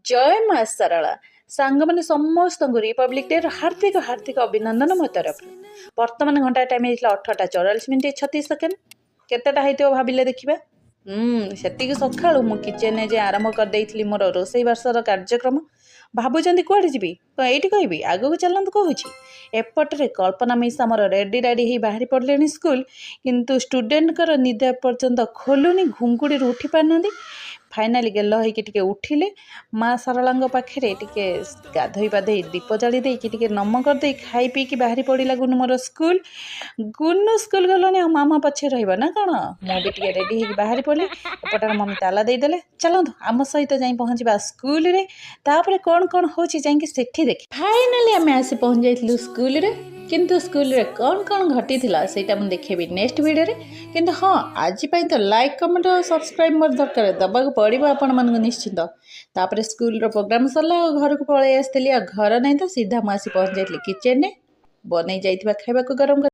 ଜୟ ମା ଶାରଳା। ସାଙ୍ଗମାନେ, ସମସ୍ତଙ୍କୁ ରିପବ୍ଲିକ୍ ଡେର ହାର୍ଦ୍ଦିକ ହାର୍ଦ୍ଦିକ ଅଭିନନ୍ଦନ ମୋ ତରଫରୁ। ବର୍ତ୍ତମାନ ଘଣ୍ଟା ଟାଇମ୍ ହେଇଥିଲା 8ଟା 44 ମିନିଟ୍ 36 ସେକେଣ୍ଡ। କେତେଟା ହେଇଥିବ ଭାବିଲେ ଦେଖିବା। ସେତିକି ସକାଳୁ ମୁଁ କିଚେନରେ ଯେ ଆରମ୍ଭ କରିଦେଇଥିଲି ମୋର ରୋଷେଇ ବାସର କାର୍ଯ୍ୟକ୍ରମ। ଭାବୁଛନ୍ତି କୁଆଡ଼େ ଯିବି? କ'ଣ ଏଇଠି କହିବି, ଆଗକୁ ଚାଲନ୍ତୁ କହୁଛି। ଏପଟରେ କଳ୍ପନା ମିସ୍ ଆମର ରେଡ଼ି ରାଡ଼ି ହେଇ ବାହାରି ପଡ଼ିଲେଣି ସ୍କୁଲ। କିନ୍ତୁ ଷ୍ଟୁଡେଣ୍ଟଙ୍କର ନିଦ ପର୍ଯ୍ୟନ୍ତ ଖୋଲୁନି, ଘୁଙ୍ଗୁଡ଼ିରୁ ଉଠି ପାରୁନାହାନ୍ତି। ଫାଇନାଲି ଗେଲ ହେଇକି ଟିକେ ଉଠିଲେ। ମା ଶାରଳାଙ୍କ ପାଖରେ ଟିକେ ଗାଧୋଇ ପାଧୋଇ, ଦୀପ ଜାଳି ଦେଇକି, ଟିକେ ନମ କରିଦେଇ, ଖାଇ ପିଇକି ବାହାରି ପଡ଼ିଲା ଗୁନୁ ମୋର ସ୍କୁଲ। ଗୁନୁ ସ୍କୁଲ ଗଲାଣି ଆଉ ମାମା ପଛରେ ରହିବ ନା କ'ଣ? ମୁଁ ବି ଟିକେ ରେଡ଼ି ହେଇକି ବାହାରି ପଡ଼ିଲି। ଏପଟରେ ମମି ତାଲା ଦେଇଦେଲେ। ଚାଲନ୍ତୁ, ଆମ ସହିତ ଯାଇ ପହଞ୍ଚିବା ସ୍କୁଲରେ। ତାପରେ କ'ଣ କ'ଣ ହେଉଛି ଯାଇକି ସେଠି ଦେଖି। ଫାଇନାଲି ଆମେ ଆସି ପହଞ୍ଚି ଯାଇଥିଲୁ ସ୍କୁଲରେ। କିନ୍ତୁ ସ୍କୁଲରେ କ'ଣ କ'ଣ ଘଟିଥିଲା, ସେଇଟା ମୁଁ ଦେଖେଇବି ନେକ୍ସଟ ଭିଡ଼ିଓରେ। କିନ୍ତୁ ହଁ, ଆଜି ପାଇଁ ତ ଲାଇକ୍, କମେଣ୍ଟ ଆଉ ସବସ୍କ୍ରାଇବ୍ ମୋର ଦରକାର, ଦେବାକୁ ପଡ଼ିବ ଆପଣମାନଙ୍କୁ ନିଶ୍ଚିନ୍ତ। ତାପରେ ସ୍କୁଲର ପ୍ରୋଗ୍ରାମ୍ ସରିଲା ଆଉ ଘରକୁ ପଳେଇ ଆସିଥିଲି। ଆଉ ଘର ନାହିଁ ତ ସିଧା ମୁଁ ଆସି ପହଞ୍ଚି ଯାଇଥିଲି କିଚେନରେ, ବନେଇ ଯାଇଥିବା ଖାଇବାକୁ ଗରମ କରି